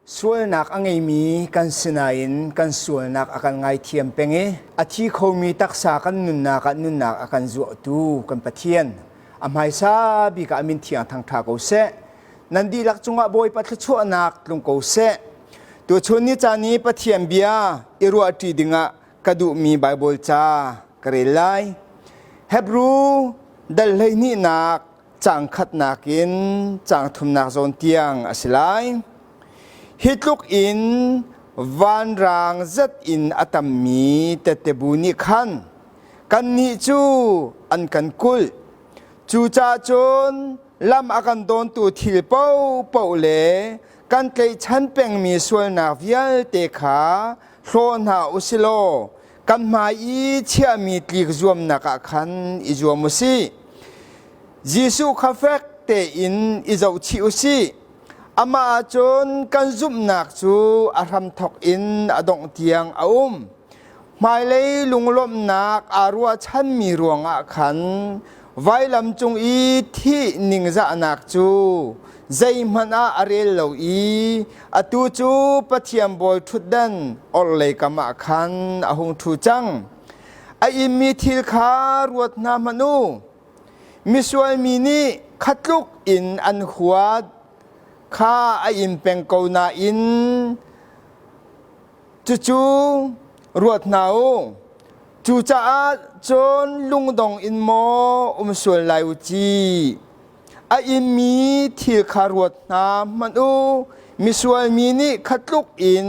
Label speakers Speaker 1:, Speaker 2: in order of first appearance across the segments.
Speaker 1: Sualnak a ngeimi kan sinain kan sualnak a kan ngaithiam peng i a thi khomi taksa kan nunnak ah nunnak a kan zuahtu kan Pathian a hmaisa bik ah a min thiang thangṭha ko seh. Nan dihlak cungah Bawipa thluachuahnak tlung ko seh. Tuchun ni caan i Pathian bia i ruahṭi dingah ka duhmi Baibal ca ka rel lai. Hebru dal 12nak caang khatnak in caang thumnak zawn tiang a si lai. Hi tluk in vanrang zat in a tammi tette bu nih khan kannih cu an kan kulh. Cucaah cun lam a kan dawntu thil paohpaoh le kan tlaihchan pengmi sualnak vialte kha hlaw hna u si law kan hmai i chiahmi tlik zuamnak ah khan i zuam u sih. Jesuh kha fek tein i zohchih u sih. Amah ah cun kan zumhnak cu a hramthawk in a dongh tiang a um. Hmailei lunglawmhnak aa ruahchanmi ruangah khan vailam cung i thih ningzahnak cu zeihmanh ah a rel lo i atu cu Pathian bawi ṭhutdan orhlei kam ah khan a hung ṭhu cang. A inmi thil kha ruat hna hmanh u. Misual mi nih khatluk in an huat kha a in peng ko nain cucu ruat hna u. Cucaah cun lungdong in maw um sual lai u ci. A inmi thil kha ruat hna hmanh u. Misual mi nih khatluk in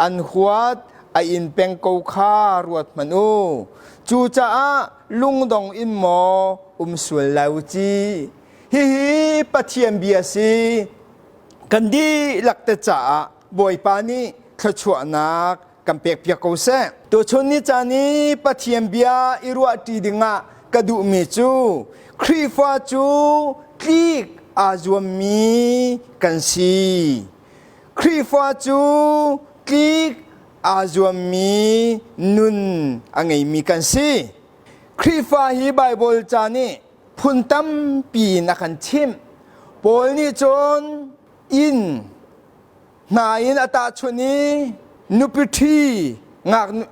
Speaker 1: an huat, a in peng ko kha ruat hmanh u. Cucaah lungdong in maw um sual lai u ci. Hihi Pathian bia si. Kan dihlak te caah Bawipa nih thluachuahnak kan pekpiak ko seh. Tuchun ni caan i Pathian bia i ruahṭi dingah ka duhmi cu Khrihfa cu tlik aa zuammi kan si. Khrihfa cu tlik aa zuammi nun a ngeimi kan si. Khrihfa hi Baibal ca nih phun tampi in a kan chimh. Paul nih cun inn hna in a tahchunh i nupi ṭhi ngaknu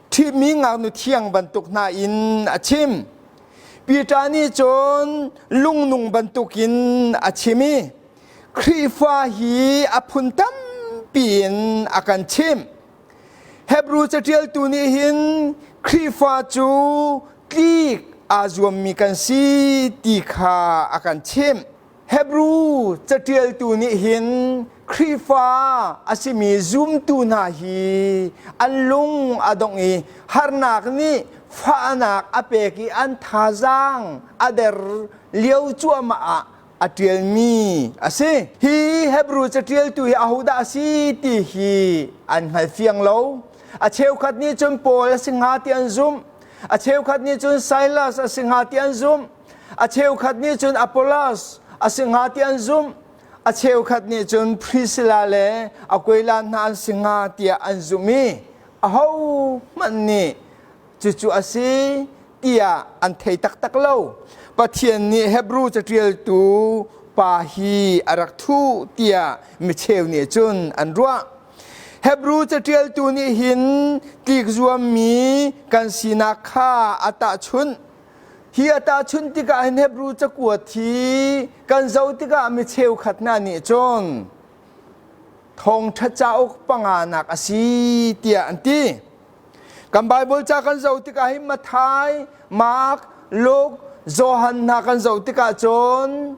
Speaker 1: ṭhimi ngaknu thiang bantuk hna in a chim. Peter nih cun lungnung bantukin a chim i Khrihfa hi a phun tampi in a kan chimh. Hebru caṭialtu nih hin Khrihfa cu tlik aa zuammi kan si ti kha a kan chimh. Hebru caṭialtu nih hin Khrihfa a simi zumtu hna hi an lung a dongh i harnak nih fahnak a pek i an thazaang a der lio cuahmah ah a ṭialmi a si. Hi Hebru caṭialtu hi ahodah a si ti hi an hngal fiang lo. A cheukhat nih cun Paul a si hnga ti an zumh. A cheukhat nih cun Silas a si hnga ti an zumh. A cheukhat nih cun Apollos a si hnga ti an zumh. A cheukhat nih cun Priscilla le Aquila hna an si hnga tiah an zumh i ahohmanh nih cucu a si tiah an thei taktak lo. Pathian nih Hebru caṭialtu pa hi a rak thuh tiah micheu nih cun an ruah. Hebru caṭialtu nih hin tlikzuammi kan sinak kha a tahchunh. Hi a tahchunh tikah hin Hebru cakuat hi kan zoh tikah mi cheukhat hna nih cun thawngṭha cauk panganak a si tiah an ti. Kan Baibal ca kan zoh tikah hin Matthai, Mark, Luke, Johan hna kan zoh tikah cun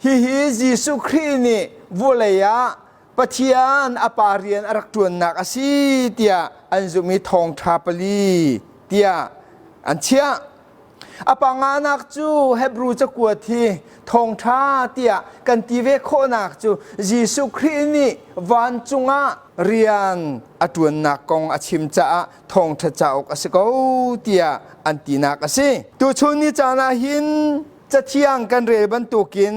Speaker 1: hihi Jesuh Khrih nih vawlei ah Pathian a pa rian a rak ṭuannak a si tiah an zumh i thawngṭha pali tiah an chiah. A panganak cu Hebru cakuat hi thawngṭha tiah kan ti ve khawhnak cu Jesuh Khrih nih vancung ah rian a ṭuannak kong a chim caah thawngṭha cauk a si ko tiah an tinak a si. Tuchun ni caan ah hin Cathiang kan rel bantukin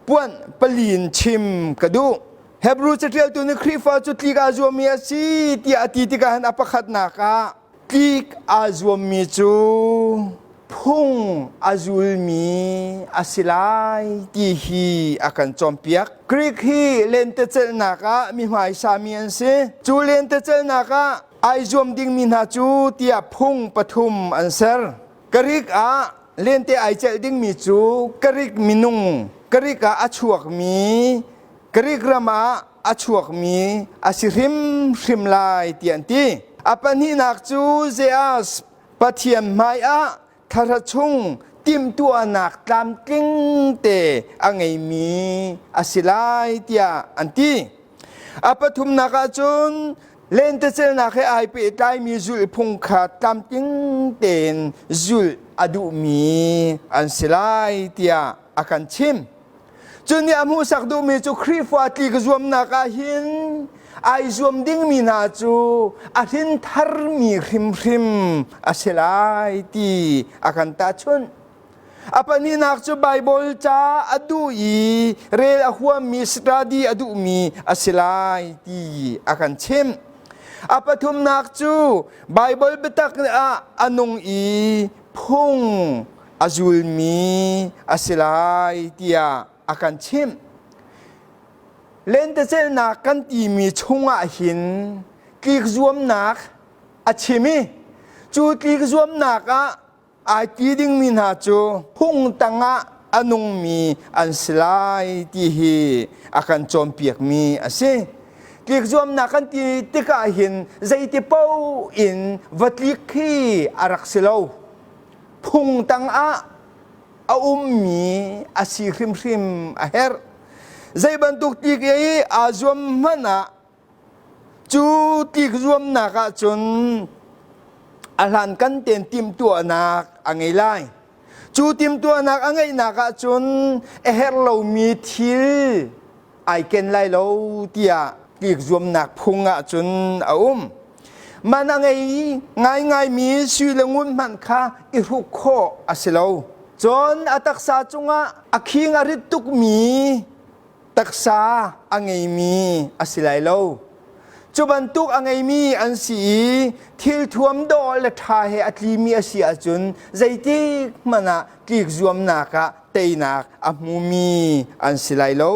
Speaker 1: puanh palin chim ka duh. Hebru caṭialtu nih Khrihfa cu tlik aa zuammi a si tiah a ti tikah hin a pakhatnak ah tlik aa zuammi cu phung a zulmi a si lai ti hi a kan cawnpiak. Greek hi lentecelhnak ah mi hmaisami an si. Cu lentecelhnak ah ai zuam dingmi hna cu tiah phung pathum an ser. Greek ah lente ai celh dingmi cu Greek minung, Greek ah a chuakmi, Greek ram ah a chuakmi a si hrimhrim lai ti an ti. A pahnihnak cu Zeus Pathian hmaiah thla chung timhtuahnak tlamtling te a ngeimi a si lai tiah an ti. A pathumnak ah cun lentecelnak he ai pehtlaimi zulhphung kha tlamtling tein zulh a duhmi an si lai tiah a kan chim. Cu nih a hmuhsak duhmi cu Khrihfa tlik zuamnak ah hin ai zuam dingmi hna cu a hrin tharmi hrimhrim a si lai ti a kan tahchunh. A pahnihnak cu Baibal ca a duh i rel a huammi study a duhmi a si lai ti a kan chimh. A pathumnak cu Baibal biatak ah a nung i phung a zulmi a si lai tiah a kan chimh. Lentecelhnak kan timi chungah hin tlikzuamnak a chim i cu tlikzuamnak ah ai ti dingmi hna cu phung tangah a nungmi an si lai ti hi a kan cawnpiakmi a si. Tlikzuamnak kan ti tikah hin zeiti paoh in va tlik khi a rak si lo. Phung tangah a ummi a si hrimhrim a herh. Zei bantuk tlik i aa zuam hmanh ah cu tlik zuamnak ah cun a hlankan tein timhtuahnak a ngei lai. Cu timhtuahnak a ngeihnak ah cun a herh lomi thil ai ken lai lo tiah tlik zuamnak phung ah cun a um. Man a ngei ngaingaimi sui le ngun hmanh kha i hruk khawh a si lo. Cun a taksa cungah a khing a rit tukmi taksa a ngeimi a si lai lo. Cu bantuk a ngeimi an si i thil thuam dawh le ṭha he a tlimi a si ahcun zeitik hmanh ah tlik zuamnak ah teinak a hmumi an si lai lo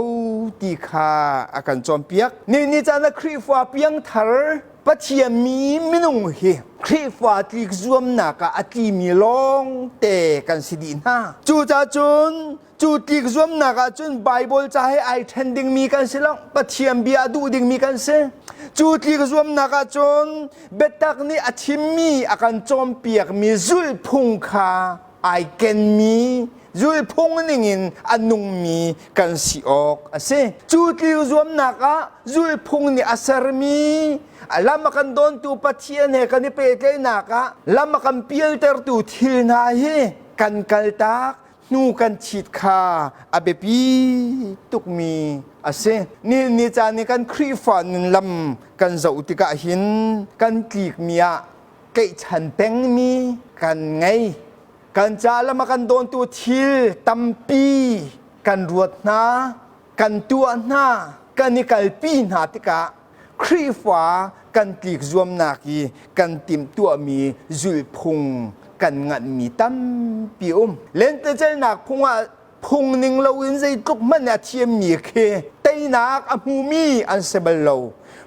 Speaker 1: ti kha a kan cawnpiak. Ni ni caan ah Khrihfa piangthar Pathian mi minung hi Khrihfa tlik zuamnak ah a tlimi lawng te kan si dih hna. Cucaah cun cu tlik zuamnak ah cun Baibal ca he ai ṭhen dingmi kan si lo, Pathian bia a duh dingmi kan si. Cu tlik zuamnak ah cun biatak nih a chimmi a kan cawnpiakmi zulhphung kha ai kenmi zulphung ningin a nungmi kan si awk a si. Cu tlik zuamnak ah zulphung nih a sermi lam a kan dawntu Pathian he kan i pehtlaihnak ah lam a kan pialtertu thil hna hi kan kaltak hnu kan chit kha a biapi tukmi a si. Ni ni caan i kan Khrihfa nun lam kan zoh tikah hin kan tlikmi ah tlaihchan pengmi kan ngei. Kan ca lam a kan dawntu thil tampi kan ruat hna, kan tuah hna, kan i kalpi hna tikah Khrihfa kan tlik zuamnak i kan timhtuahmi zulhphung kan nganhmi tampi um. Lentecelnak phung ah phung ning loin zeitluk hmanh a thiammi khi teinak a hmumi an si bal lo.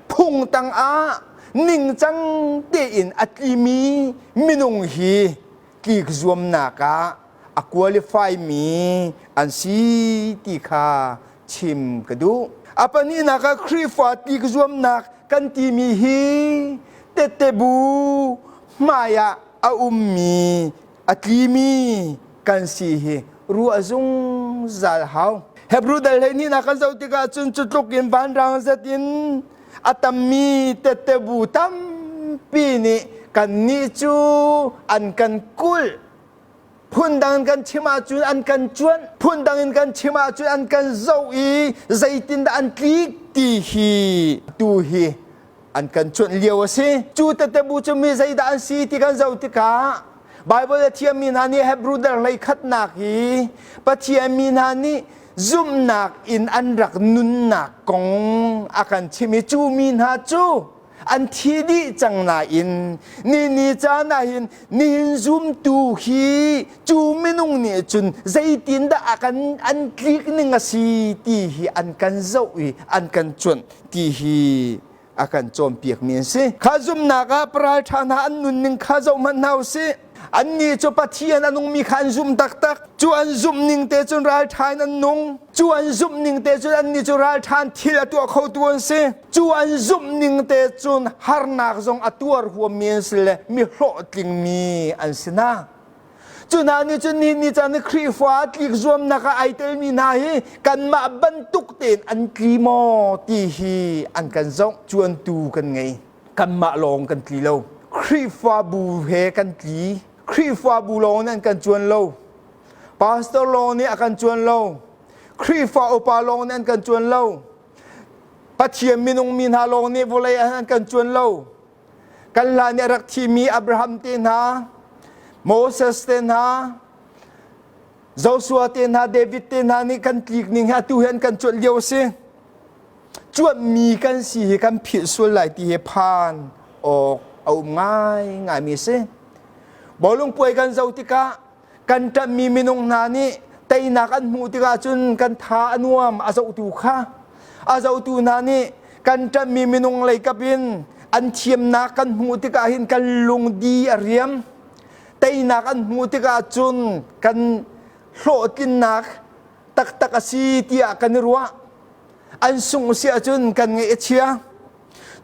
Speaker 1: Phung tangah ningcang tein a tlimi minung hi tlik zuamnak ah a qualify mi an si ti kha chim ka duh. A pahnihnak ah Khrihfa tlik zuamnak kan timi hi tette bu hmai ah a ummi a tlimi kan si hi ruah zungzal hau. Hebrew dal 12 nak kan zoh tikah cun cu tluk in vanrang zet in a tammi tette bu tampi nih kannih cu an kan kulh. Phundang in kan chim ahcun an kan cuanh, phundang in kan chim ahcun an kan zoh i zeitindah an tlik ti hi tu hi an kan cuanh lio a si. Cu tete bu cu mi zeidah an si ti kan zoh tikah Baibal a thiammi hna nih Hebrew dar hlei khatnak hi Pathian mi hna nih zumhnak in an rak nunnak kong a kan chim i cu mi hna cu An thi dih cang nain ni ni caan ah hin nihin zumtu hi cu minung nih cun zeitindah a kan an tlik ning a si ti hi an kan zoh i an kan cuanh ti hi a kan cawnpiakmi an si. Kha zumhnak ah paralṭha hna an nunning kha zoh hmanh hna u sih. Annih cu Pathian a nungmi kha an zumh taktak. Cu an zumh ning te cun ralṭha in an nung. Cu an zumh ning te cun annih cu ralṭha in thil a tuah khotu an si. Cu an zumh ning te cun harnak zong a tuar huammi an si le mi hlawhtlingmi an si hna. Cu hna nih cun nihin ni caan i Khrihfa tlik zuamnak ah ai telmi hna hi kanmah bantuk tein an tli maw ti hi an kan zoh. Cuantu kan ngei. Kanmah lawng kan tli lo. Khrihfabu he kan tli. Khrihfabu lawng nih an kan cuan lo. Pastor lawng nih a kan cuan lo. Khrihfa upa lawng nih an kan cuan lo. Pathian minung mi hna lawng nih vawlei ah an kan cuan lo. Kan hlan i a rak thimi Abraham te hna, Moses te hna, Joshua te hna, David te hna nih kan tlik ning hi atu hi an kan cuanh lio a si. Cuanhmi kan si hi kan philh sual lai ti hi phan awk a um ngaingaimi a si. Bawlung puai kan zoh tikah kan ṭanhmi minung hna nih teinak an hmuh tikah cun kan tha a nuam a zohtu kha a zohtu hna nih kan ṭanhmi minung leikap in an thiamnak kan hmuh tikah hin kan lungdi a riam teinak an hmuh tikah cun kan hlawhtlinnak taktak a si tiah kan i ruah an sungh si ahcun kan ngaih a chia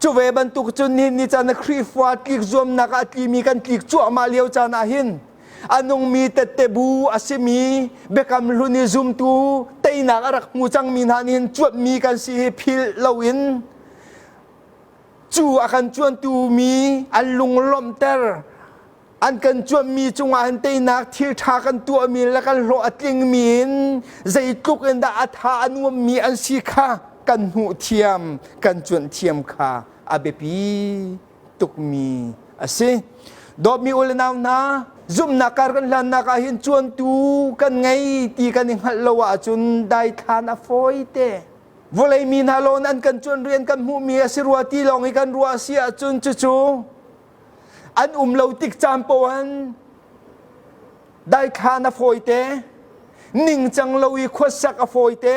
Speaker 1: Cu ve bantuk cun nihin ni caan Khrihfa tlik zuamnak ah a tlimi kan tlik cuahmah lio caan ah hin a nungmi tette bu a simi biakam hlun i zumtu teinak a rak hmu cangmi hna nih hin cuanhmi kan si hi philh loin cu a kan cuantu mi an lunglawmhter an kan cuanhmi cungah hin teinak thil ṭha kan tuahmi le kan hlawh a tlingmi in zeitluk in dah a tha a nuammi an si kha kan hmuh thiam kan cuanh thiam kha a biapi tukmi a si. Dawtmi u le nau hna, zumhnak kar kan hlannak ah hin cuantu kan ngei ti kan i hngalh lo ahcun daithlan a fawi te. Vawlei mi hna lawn an kan cuan rian kan hmuhmi a si rua ti lawng i kan ruah si ahcun cucu An um lo tik caan poah daithlan a fawite, ningcang lo i khuasak a fawite.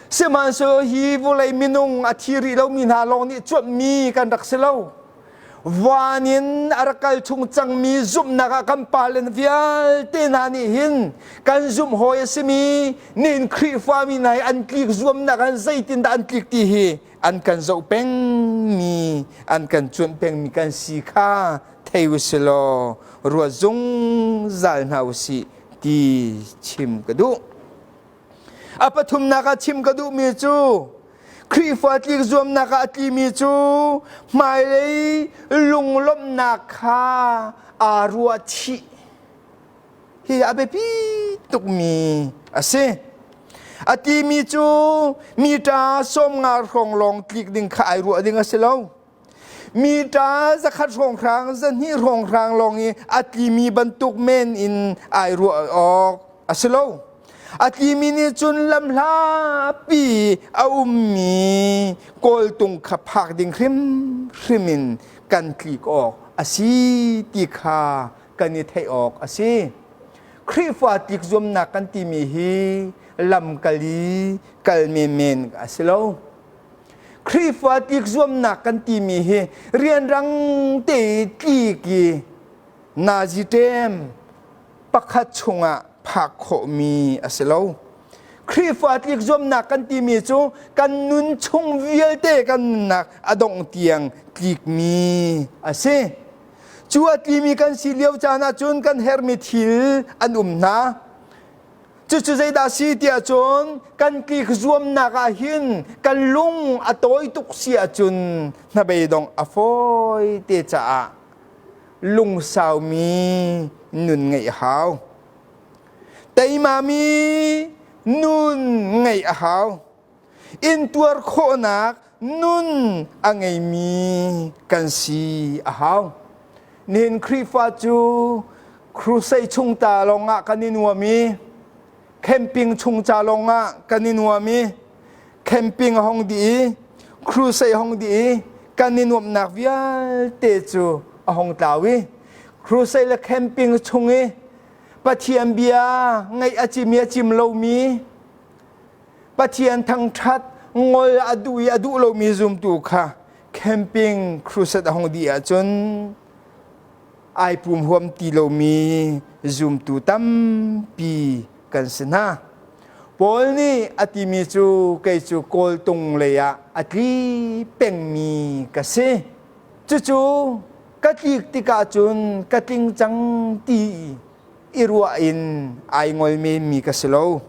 Speaker 1: Sihmanhsehlaw hi vawlei minung a thi rih lomi hna lawng nih cuanhmi kan rak si lo. Van in a rak kal chung cangmi zumhnak ah kan pale vialte hna nih hin kan zumh hawi a simi nihin Khrihfami hna hi an tlik zuamnak an zeitindah an tlik ti hi an kan zoh pengmi an kan cuanh pengmi kan si kha thei u si law ruat zungzal hna u sih ti chim ka duh. A pathumnak ah chim ka duhmi cu Khrihfa tlik zuamnak ah a tlimi cu hmailei lunglawmhnak kha aa ruah chih. Hi a biapi tukmi a si. A timi cu mita 50 hrawng lawng tlik ding kha ai ruah ding a si lo. Mita 100 hrawnghrang, 200 hrawnghrang lawng i a tlimi bantuk men in ai ruah awk a si lo. A tlimi nih cun lamhlapi a ummi kawltung kha phak ding hrimhrim in kan tlik awk a si ti kha kan i theih awk a si. Khrihfa tlik zuamnak kan timi hi lamkal i kal menmen a si lo. Khrihfa tlik zuamnak kan timi hi rianrang te i tlik i nazi ṭem pakhat chungah phak khawhmi a si lo. Khrihfa tlik zuamnak kan timi cu kan nun chung vialte kan nunnak a dongh tiang tlikmi a si. Cu a tlimi kan si lio caan ahcun kan herhmi thil an um hna. Cucu zeidah si tiah cun kan tlik zuamnak ah hin kan lung a tawi tuk si ahcun hnabeidong a fawi te caah lungsaumi nun ngeih a hau. Teimami nun ngeih a hau. Intuar khawhnak nun a ngeimi kan si a hau. Nihin Khrihfa cu crusade chung ta lawngah kan i nuam i camping chung ca lawngah kan i nuam i camping a hong dih i crusade hong dih i. Kan i nuamhnak vialte cu a hong tlau i crusade le camping chung i Pathian bia ngaih a cim i a cim lomi Pathian thangṭhat ngol a duh i a duh lomi zumtu kha camping crusade a hung dih ahcun ai pum huam ti lomi zumtu tampi kan si hna. Paul nih a timi cu kei cu kawltung lei ah a tli pengmi ka si. Cucu ka tlik tikah cun ka tling cang ti i ruah in ai ngol menmi ka si lo.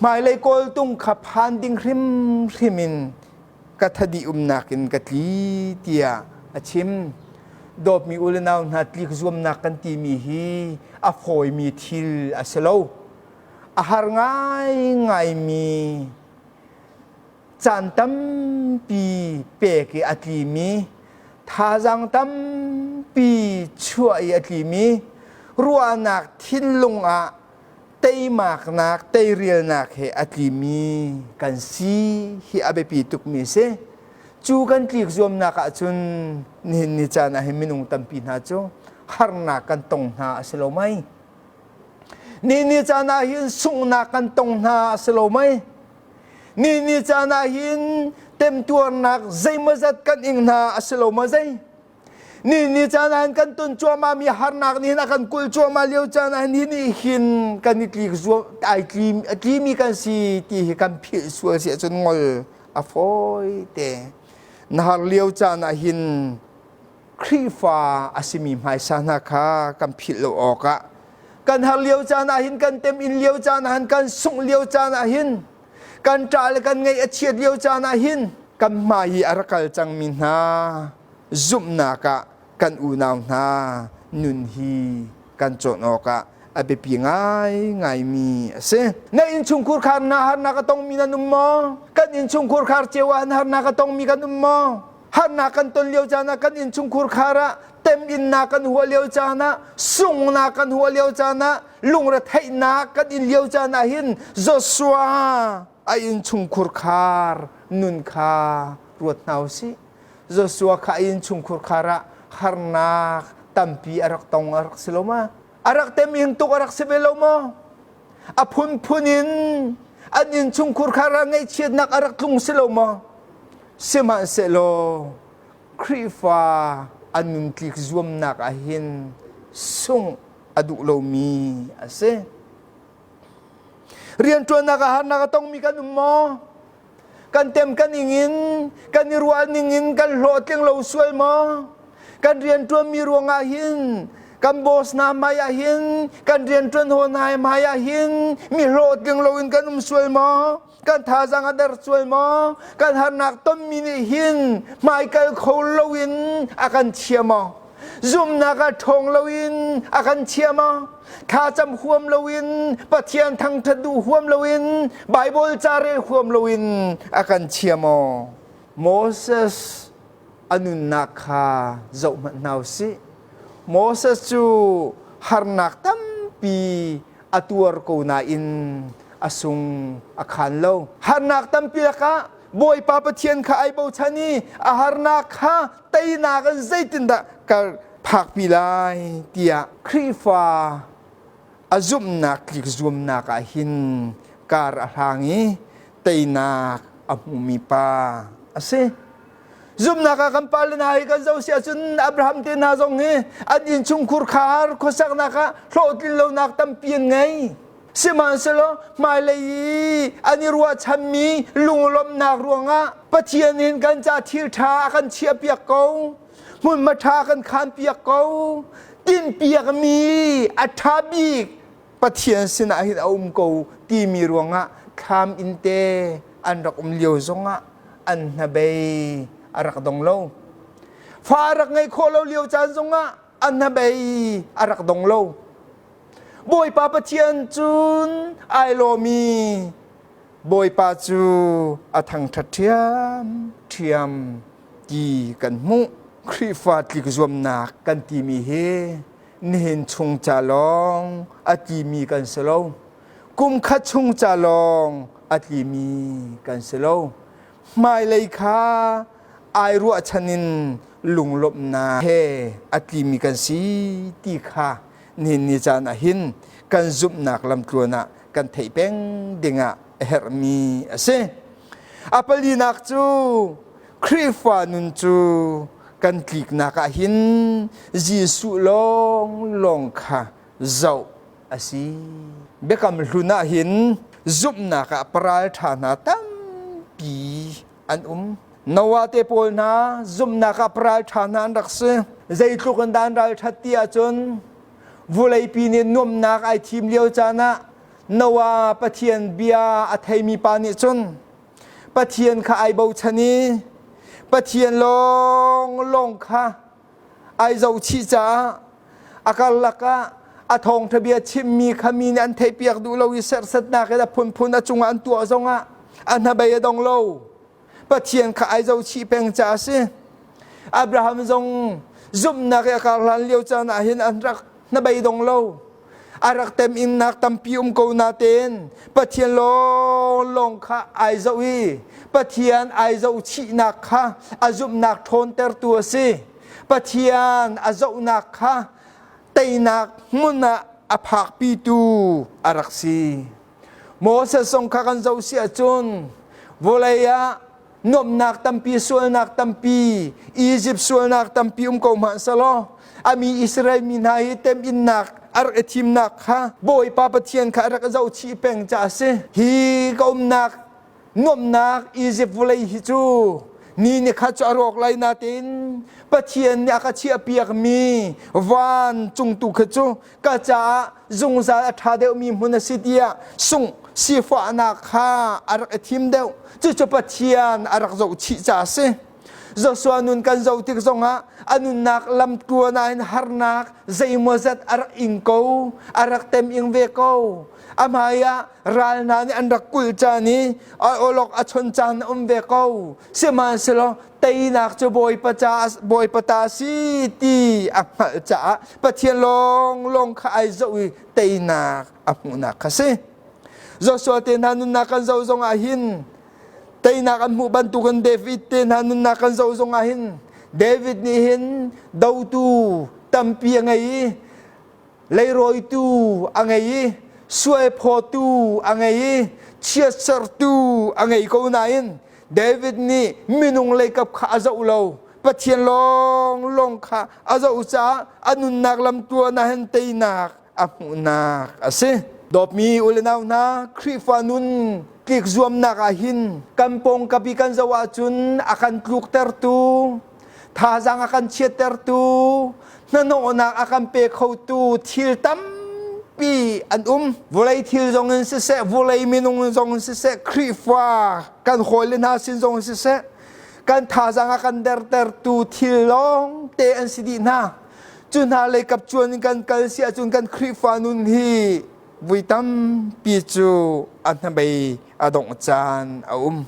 Speaker 1: Hmailei kawltung kha phan ding hrimhrim in ka thadi umnak in ka tli tiah a chim. Dawtmi u le nau hna tlik zuamnak kan timi hi a fawimi thil a si lo. A har ngaingaimi caan tampi pek i a tlimi thazaang tampi chuah i a tlimi ruahnak thinlung ah teimaknak teirialnak he a tlimi kan si hi a biapi tukmi si. Cu kan tlik zuamnak ahcun nihin ni caan ah hin minung tampi hna cu harnak kan tong hna a si lo mei? Ni ni caan ah hin sunghnak kan tong hna a si lo mei? Ni ni caan ah hin temtuarnak zeimawzat kan ing hna a si lo maw zei? Ni ni caan ah hin kan ton cuahmah mi harnak nih hin a kan kulh cuahmah lio caan ah hin hi nih hin kan i tlik zuam ai tli a tlimi kan si ti hi kan philh sual si ahcun ngol a fawi te. Na har lio caan ah hin Khrihfa a simi hmaisa hna kha kan philh lo awkah kan har lio caan ah hin kan tem in lio caan ah hin kan sungh lio caan ah hin kan ṭah le kan ngaih a chiat lio caan ah hin kan hmai i a rak kal cangmi hna zumhnak ah kan unau hna nun hi kan cawn awkah a biapi ngaingaimi a si. Na innchungkhur khar na harnak a tongmi nan um maw? Kan innchungkhur khar cio ah harnak a tongmi kan um maw? Harnak kan ton lio caan ah kan innchungkhur khar ah teminnak kan huah lio caan ah sunghnak kan huah lio caan ah lungretheihnak kan in lio caan ah hin Joshua a innchungkhur khar nun kha ruat hna u sih. Joshua kha a innchungkhur khar ah harnak tampi a rak tong a rak si lo ma? A rak teming tuk a rak si ve lo maw? A phunphun in an innchungkhur khar ah ngaihchiatnak a rak tlung si lo maw? Sihmanhsehlaw Khrihfa an nuntlik zuamnak ah hin sungh a duh lomi a si. Rianṭuannak ah harnak a tongmi kan um maw? Kan tem kan ing in kan i ruah ning in kan hlawhtling lo sual maw? Kan rianṭuanmi ruangah hin kan boss hna hmai ah hin kan rianṭuan haw hna hmai ah hin mi hlawhtling loin kan um sual maw? Kan thazaang a der sual maw? Kan harnak tonmi nih hin hmaikal kho loin a kan chia maw? Zumhnak ah ṭhawng loin a kan chia maw? Thlacam huam loin Pathian thangṭhat duh huam loin Baibal ca rel huam loin a kan chia maw? Moses a nunnak kha zoh hmanh hna u sih. Moses cu harnak tampi a tuar ko nain a sung a khan lo. Harnak tampi lakah Bawipa Pathian kha ai bochan i a harnak kha teinak in zeitindah ka phakpi lai tiah Khrihfa a zumhnak tlik zuamnak ah hin kar a hlang i teinak a hmumi pa a si. Zumhnak ah kan pale hna hi kan zoh si ahcun Abraham te hna zong hi an innchungkhur khar khuasaknak ah hlawhtlin lonak tampi an ngei. Sihmanhsehlaw hmailei i an i ruahchanmi lunglawmhnak ruangah Pathian in kan ca thil ṭha a kan chiahpiak ko, hmunhma ṭha kan khanpiak ko, tinhpiakmi a ṭha bik Pathian sinah hin a um ko timi ruangah thlam inn te an rak um lio zongah an hnabei a rak dong lo. Fa a rak ngeih khawh lo lio caan zongah an hnabei a rak dong lo. Bawipa Pathian cun ai lawmi Bawipa cu a thangṭhat ṭhiamṭhiam ti kan hmuh. Khrihfa tlik zuamnak kan timi hi nihin chung ca lawng a tlimi kan si lo. Kum khat chung ca lawng a tlimi kan si lo. Hmailei kha Ai ruahchan in lunglawmhnak he a tlimi kan si ti kha nihin ni caan ah hin kan zumhnak lamtluan ah kan theih peng dingah a herhmi a si. A palinak cu Khrihfa nun cu kan tliknak ah hin Jesuh lawnglawng kha zoh a si. Biakam hlun ah hin zumhnak ah paral ṭha hna tampi an um. Noah te pawl hna zumhnak ah paral ṭha hna an rak si. Zeitluk in dah an ralṭhat ti ahcun vuleipi nih nuamhnak ai thim lio caan ah Noah Pathian bia a theimi pa nih cun Pathian kha ai bochan i Pathian lawnglawng kha ai zohchih caah a karlak ah a thawngṭha bia chimmi kha mi nih an theihpiak duh lo i serhsatnak in a phunphun a cungah an tuah zongah a hnabei a dong lo. Pathian kha ai zohchih peng caah a si. Abraham zong zumhnak i a karhlan lio caan ah hin an rak hnabei dong lo. A rak teminnak tampi um ko natein Pathian lawnglawng kha ai zoh i Pathian ai zohchihnak kha a zumhnak ṭhawntertu a si. Pathian a zohnak kha teinak hmun ah a phakpitu a rak si. Moses zong kha kan zoh si ahcun vawlei ah nuamhnak tampi, sualnak tampi, Izipt sualnak tampi um ko hmanh selaw a mi Israel mi hna hi teminnak a rak i thimnak kha Bawipa Pathian kha a rak zohchih peng caah a si. Hi ka umnak nuamhnak Izipt vawlei hi cu ni ni khat cu a rawk lai natein Pathian nih a ka chiahpiakmi van cung tu kha cu ka caah zungzal a ṭha deuhmi hmun a si tiah sungh sifahnak kha a rak i thim deuh. Cucu Pathian a rak zohchih caah a si. Joshua nun kan zoh tik zongah a nunnak lamtluan ah hin harnak zeimawzat a rak ing ko, a rak tem ing ve ko. A hmai ah ral hna nih an rak kulh caan i a awlok a chon caan a um ve ko. Sihmanhsehlaw teinak cu Bawipa ca Bawipa ta si ti a hngalh caah Pathian lawnglawng kha ai zoh i teinak a hmuhnak kha si. Joshua te hna nunnak kan zoh zong ah hin teinak an hmuh bantukin David te hna nunnak kan zoh zong ah hin David nih hin dotu tampi a ngei i leirawitu a ngei i sualphawtu a ngei i chiatsertu a ngei ko nain David nih minung leikap kha a zoh lo. Pathian lawnglawng kha a zoh caah a nunnak lamtluan ah hin teinak a hmuhnak a si. Dawtmi u le nau hna, Khrihfa nun tlik zuamnak ah hin kan pawngkap i kan zoh ahcun a kan tluktertu, thazaang a kan chiattertu, hnahnawhnak a kan pe khotu thil tampi an um. Vawlei thil zong in siseh, vawlei minung zong in siseh, Khrihfa kan hawile hna sin zong in siseh, kan thazaang a kan dertertu thil lawng te an si dih hna. Cu hna lei kap cuan in kan kal si ahcun kan Khrihfa nun hi vui tampi cu a hnabei a dongh caan a um.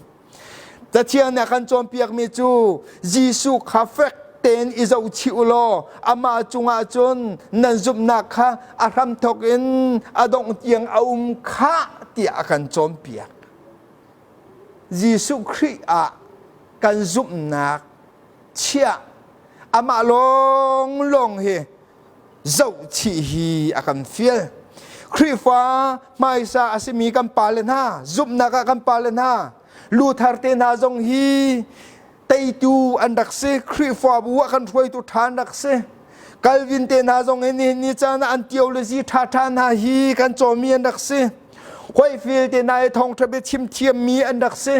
Speaker 1: Cathiang nih a kan cawnpiakmi cu Jesuh kha fek tein i zohchih u law amah cungah cun nan zumhnak kha a hramthawk in a dongh tiang a um khah tiah a kan cawnpiak. Jesuh Khrih ah kan zumhnak chiah amah lawnglawng hi zohchih hi a kan fial. Khrihfa hmaisa a simi kan pale hna, zumhnak ah kan pale hna, Luther te hna zong hi teitu an rak si, Khrihfabu ah kan hruaitu ṭha an rak si. Calvin te hna zong hi nihin ni caan ah an theology ṭhaṭha hna hi kan cawmi an rak si. Whitefield te hna hi thawngṭha bia chim thiammi an rak si.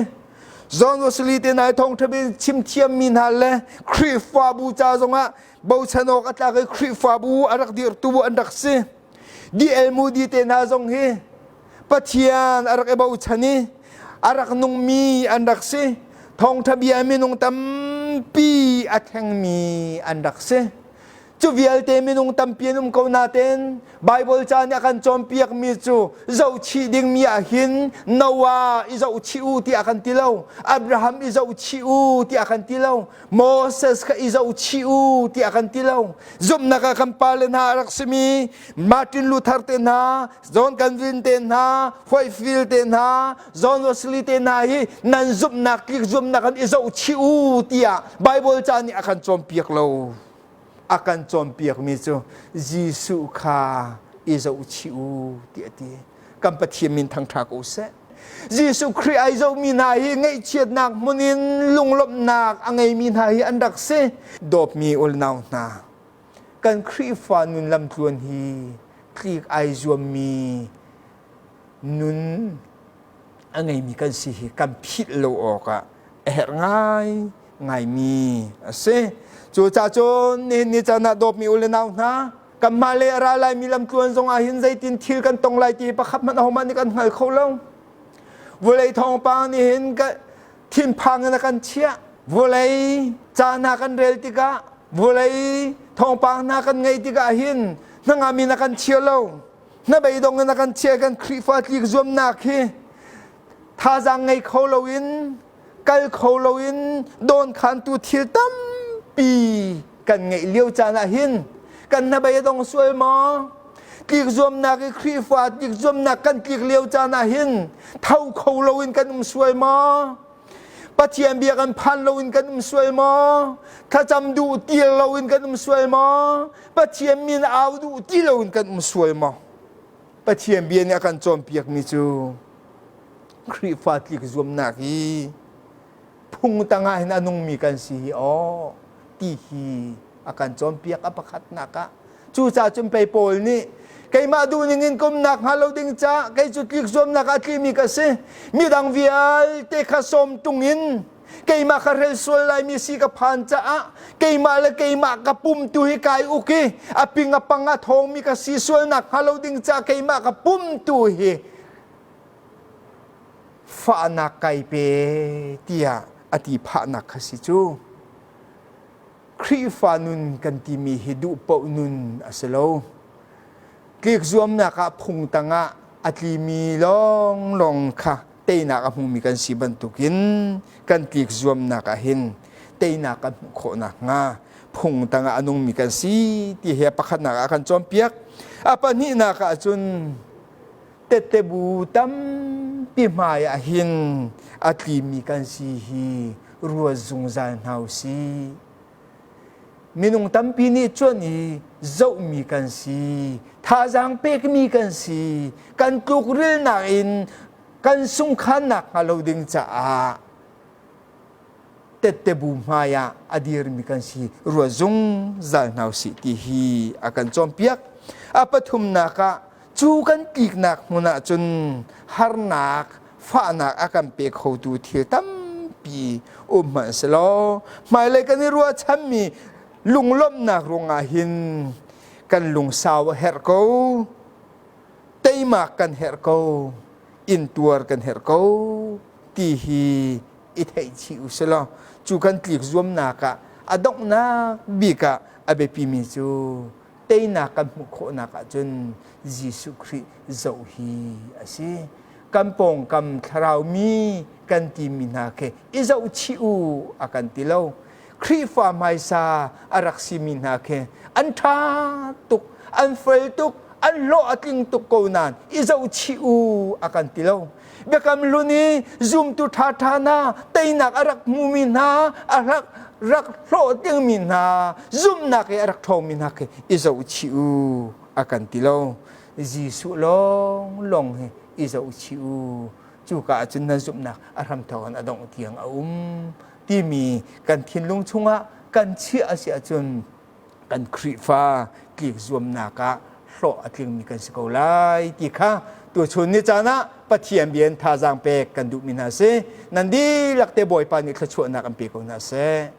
Speaker 1: John Wesley te hna hi thawngṭha bia chim thiammi hna le Khrihfabu ca zongah bochan awk a tlak i Khrihfabu a rak dirhtu an rak si. D.L. Moody te hna zong hi Pathian a rak i bochan i a rak nungmi an rak si. Thawngṭha bia minung tampi a thlengmi an rak si. Cu vialte minung tampi an um ko nain Baibal ca nih a kan cawnpiakmi cu zohchih dingmi ah hin Noah i zohchih u tiah a kan ti lo, Abraham i zohchih u tiah a kan ti lo, Moses kha i zohchih u tiah a kan ti lo. Zumhnak ah kan pale hna a rak simi Martin Luther te hna, John Calvin te hna, Whitefield te hna, John Wesley te hna hi nan zumhnak tlik zumhnak an i zohchih u tiah Baibal ca nih a kan cawnpiak lo. A kan cawnpiakmi cu Jesuh kha i zohchih u ti a ti. Kan Pathian min thangṭha ko seh. Jesuh Khrih ai zohmi hna hi ngaihchiatnak hmun in lunglawmhnak a ngeimi hna hi an rak si. Dawtmi unau hna, kan Khrihfa nun lamtluan hi tlik ai zuammi nun a ngeimi kan si hi kan philh lo awkah a herh ngai ngaimi a si. Cucaah cun nihin ni caan ah dawtmi u le nau hna, kanmah le a ra laimi lamtluan zong ah hin zeitin thil kan tong lai ti pakhat hmanh ahohmanh nih kan hngal kho lo. Vawlei thawngpang nih hin thinphang in a kan chiah. Vawlei ca hna kan rel tikah, vawlei thawngpang hna kan ngaih tikah hin hnangam in a kan chia lo. Hnabeidong in a kan chiah kan Khrihfa tlik zuamnak hi thazaang ngei kho loin kal kho loin dawnkhantu thil tampi kan ngeih lio caan ah hin kan hnabei a dong sual maw? Tlik zuamnak i Khrihfa tlik zuamnak kan tlik lio caan ah hin tho kho loin kan um sual maw? Pathian bia kan phan loin kan um sual maw? Thlacam duh ti loin kan um sual maw? Pathian min au duh ti loin kan um sual maw? Pathian bia nih a kan cawnpiakmi cu Khrihfa tlik zuamnak hi phung tangah hin a nungmi kan si hi aw ti hi a kan cawnpiak a pakhatnak ah. Cucaah cun pei Paul nih keimah duhning in kumnak hnga lo ding ca kei cu tlik zuamnak ah tlimi ka si midang vialte kha sawm tung in keimah kha rel sual laimi si ka phan caah keimah le keimah ka pum tu hi kai uk i a ping a pang a thawngmi ka si sualnak hnga lo ding ca keimah ka pum tu hi fahnak kai pe tiah a ti phahnak kha si cu. Khrihfa nun kan timi hi duh paoh nun a si lo. Tlik zuamnak ah phung tangah a tlimi lawnglawng kha teinak a hmumi kan si bantukin kan tlik zuamnak ah hin teinak kan hmuh khawh nakhnga phung tangah a nungmi kan si ti hi a pakhatnak ah kan cawnpiak. A pahnihnak ah cun tette bu tampi hmai ah hin a tlimi kan si hi ruat zungzal hna u sih. Minung tampi nih cuan i zohmi kan si, thazaang pekmi kan si, kan tlukrilnak in kan sungkhannak hnga lo ding caah tette bu hmai ah a dirmi kan si ruat zungzal hna u sih ti hi a kan cawnpiak. A pathumnak ah Cu kan tliknak hmun ah cun harnak, fahnak a kan pe khotu thil tampi um hmanh selaw hmailei kan i ruahchanmi lunglawmhnak ruangah hin kan lungsau a herh ko, teimak kan herh ko, intuar kan herh ko ti hi i theih chih u silaw cu kan tlik zuamnak ah a donghnak bik ah a biapimi cu teinak kan hmuh khawhnak ahcun Jesuh Khrih zoh hi a si. Kan pawngkam thlarau mi kan timi hna khi i zohchih u a kan ti lo. Khrihfa hmaisa a rak simi hna khi an ṭha tuk, an fel tuk, an hlawh a tling tuk ko nain i zohchih u a kan ti lo. Biakam hlun i zumtu ṭhaṭha hna teinak a rak hmumi hna a rak rak hlawhtlingmi hna zumhnak i a rak ṭhawngmi hna khi i zohchih u a kan ti lo. Jesuh lawnglawng hi i zohchih u. Cuka ah cun nan zumhnak a hramthawk in a dongh tiang a um timi kan thinlung chungah kan chiah a si ahcun kan Khrihfa tlik zuamnak ah hlawh a tlingmi kan si ko lai ti kha tuchun ni caan ah Pathian bia in thazaang pek kan duhmi hna si. Nan dihlak te Bawipa nih thluachuahnak an pe ko hna seh.